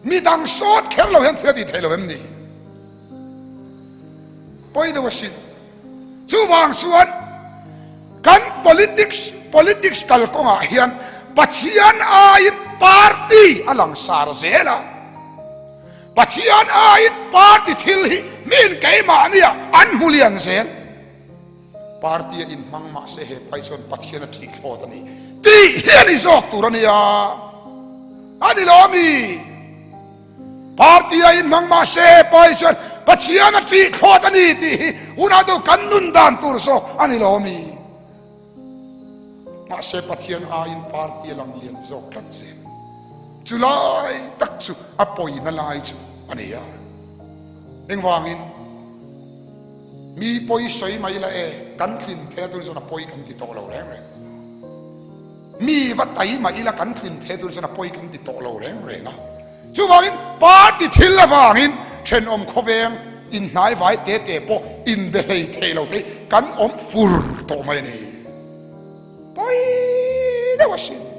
Midang sawt kher lo hian thil a tih theih lo em ni? Pawi deuh asin. Chuvang chuan kan politics politics kalkawngah hian Pathian aiin party a langsar zel a. Pathian aiin party thil hi miin keimahnia an hmu lian zel. Party a inhmang mahse he pai chuan Pathian a ṭih thlawt a ni tih hi a ni zawk tur a nia. A ni lo ami? Party a inhmang mahse he pai chuan Pathian a ṭih thlawt a ni tih hi unau deuh kan nun dan tur zawk a ni lo ami? Mahse Pathian aiin party a lang lian zawk tlat zel. Chu lai tak chu a pawina lai chu a ni a. Engvangin? Mi pawi sawi mai la e, kan tlin thei a tun chuan a pawi kan ti tawh lo reng reng. Mi va tai mah ila kan tlin thei a tun chuan a pawi kan ti tawh lo reng reng a. Chuvangin party thil avangin thenawm khawveng inhnai vai te te pawh inbe hlei thei lo te kan awm fur tawh mai a ni. Pawi deuh asin.